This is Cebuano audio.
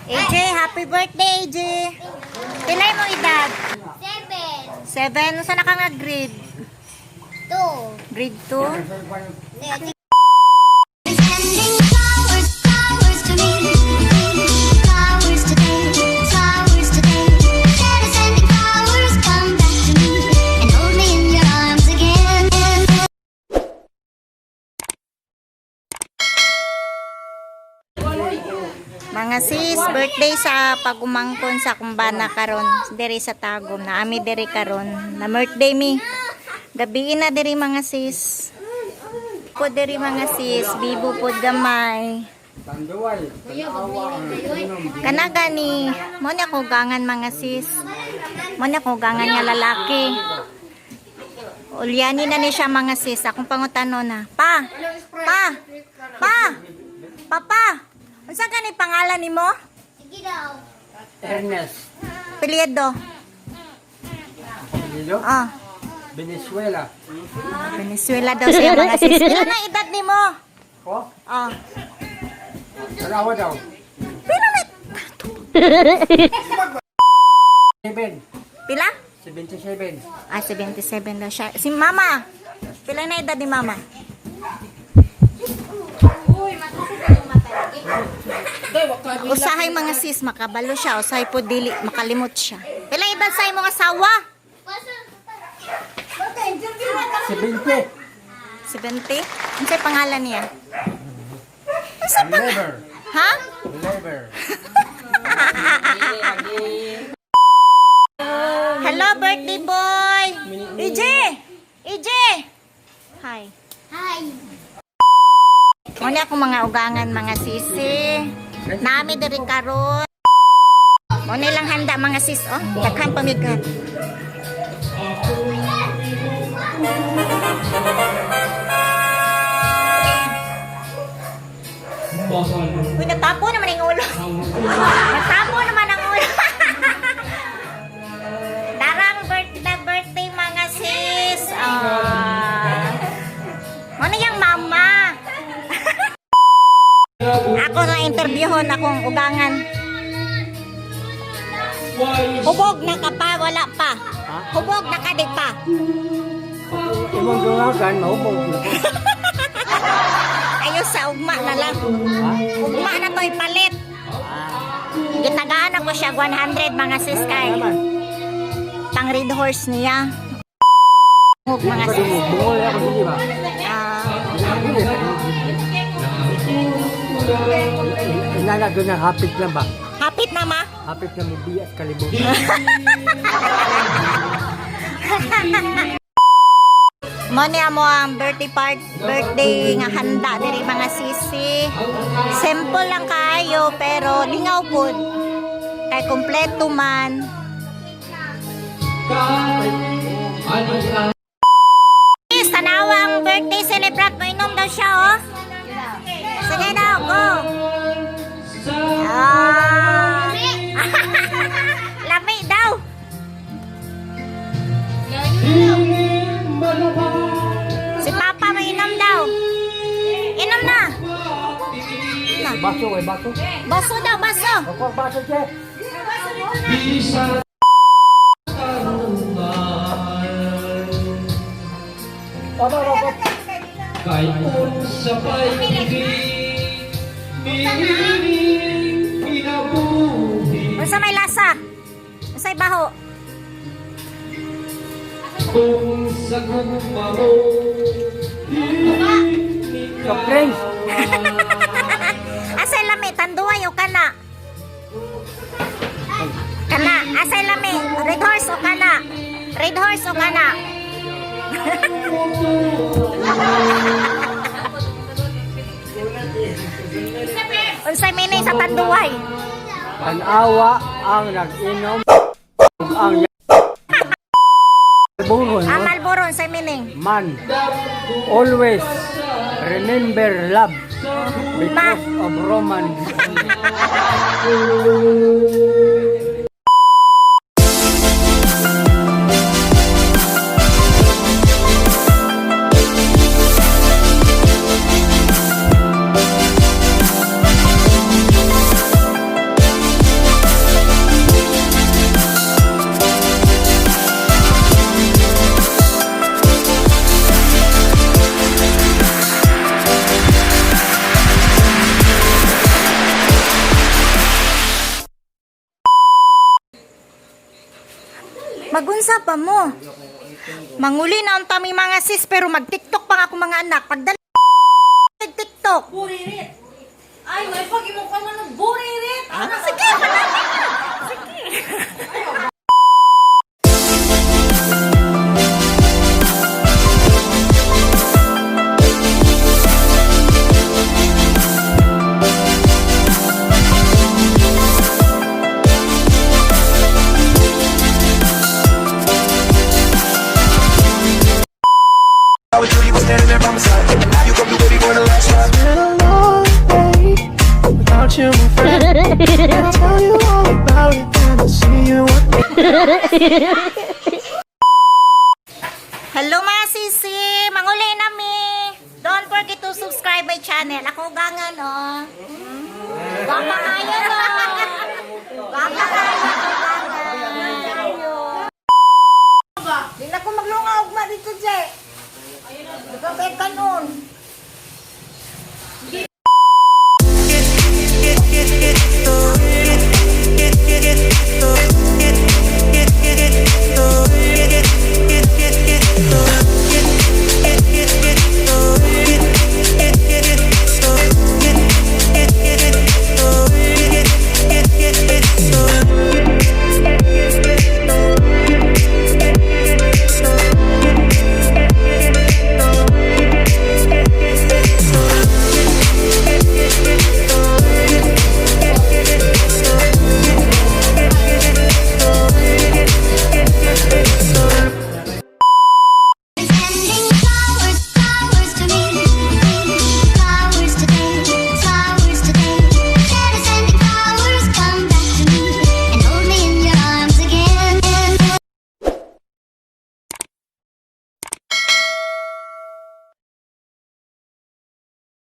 AJ, happy birthday, AJ. Pila imong edad? 7. 7. Unsa na ka nga grade? 2. Grade 2? Sending flowers, flowers to me. Flowers today, flowers today. Instead of sending flowers, come back to me and hold me in your arms again. Mga sis, birthday sa pagumangkon sa kumbana karon diri sa Tagum na ami diri karon. Na birthday mi. Gabi na diri, mga sis. Po diri, mga sis, bibo pod gamay. Tanduay, tanawa ang inom. Kana gani, mo ni ako gangan, mga sis. Mo ni ako gangan nga lalaki. Ulyani na ni siya, mga sis. Akong pangutano na. Pa! Pa! Pa! Papa! Unsa gani pangalan nimo? Sige daw. Ernest. Piliedo. Apelyido? Ah. Venezuela. Venezuela daw siya, mga sis. Pila na edad nimo? Ko? Ah. Tanawa daw. Pila na? 7. Pila? 77. Ah, 77 daw siya. Si Mama. Pila na edad ni Mama? Usahay, mga sis, makabalo siya. Usahay po dili, makalimot siya. Pila edad sa imong asawa? 70. 70? Unsay pangalan niya? Unsay pangalan? Lever. Ha? Lever. Hello, birthday boy! EJ! EJ! Hi. Hi. Muna akong mga ugangan, mga sisi. Nami diri karon. Muna lang handa, mga sis, oh. Daghan pamigat. Uy, natapo naman ang ulo. Natapo naman ang ulo. Darang birthday, birthday, mga sis. Ah. Muna yung mama. Ako na interviewon akong ugangan. Hubog na ka pa, wala pa. Hubog na ka di pa. Imong dungagan, mahubog na ko. Ayo sa ugma na lang. Ugma na to'y palit. Gitagaan ako siya 100, mga sis, kay pang red horse niya. Hug, mga sis. Bungol ako sige ba? Ah, Inana doon ang hapit lang ba? Hapit na, ma. Hapit na mo bias kalibog. Mo niya mo ang birthday part, birthday nga handa diri, mga sisi. Simple lang kayo pero lingaw pud. Kay kompleto man. Sis, tanawa ang birthday celebrant. Mainom daw siya, oh. Sige daw, go. Ah. Lami daw. Si Papa mainom daw. Inom na. Na. Baso, ay baso. Baso daw, baso. Ako, baso, Jeff. Aba, aba, aba. Kay unsa pa'y mining kinabuhi Unsa may lasa? Unsay baho? kung sa gugma mo Soft drinks. Asay lami, Tanduay o kana? Kana, asay lami, Red Horse o kana? Red Horse o kana? Unsay meaning sa Tanduay? Tanawa ang nag-inom ang Buron, Ah, Malboro, unsay meaning? Man always remember love because of Roman. Magunsa pa mo. Manguli na ang tami mga sis pero mag-TikTok pa nga ako mga anak. Pagdala TikTok. Buririt. Ay, may pag imong ka man buririt. Ah, sige, palagi na. Sige. I was you were standing there by my side. And now you come through, baby, for the last ride. It's been a long day without you, my friend. And I'll tell you all about it when I see you again. Hello mga sisi! Manguli na mi! Don't forget to subscribe my channel. Ako gangan, oh. Gwapa kayo, no? Gwapa kayo, gangan. Di na ko maglunga ugma dito, Je. Nagkakay kanon.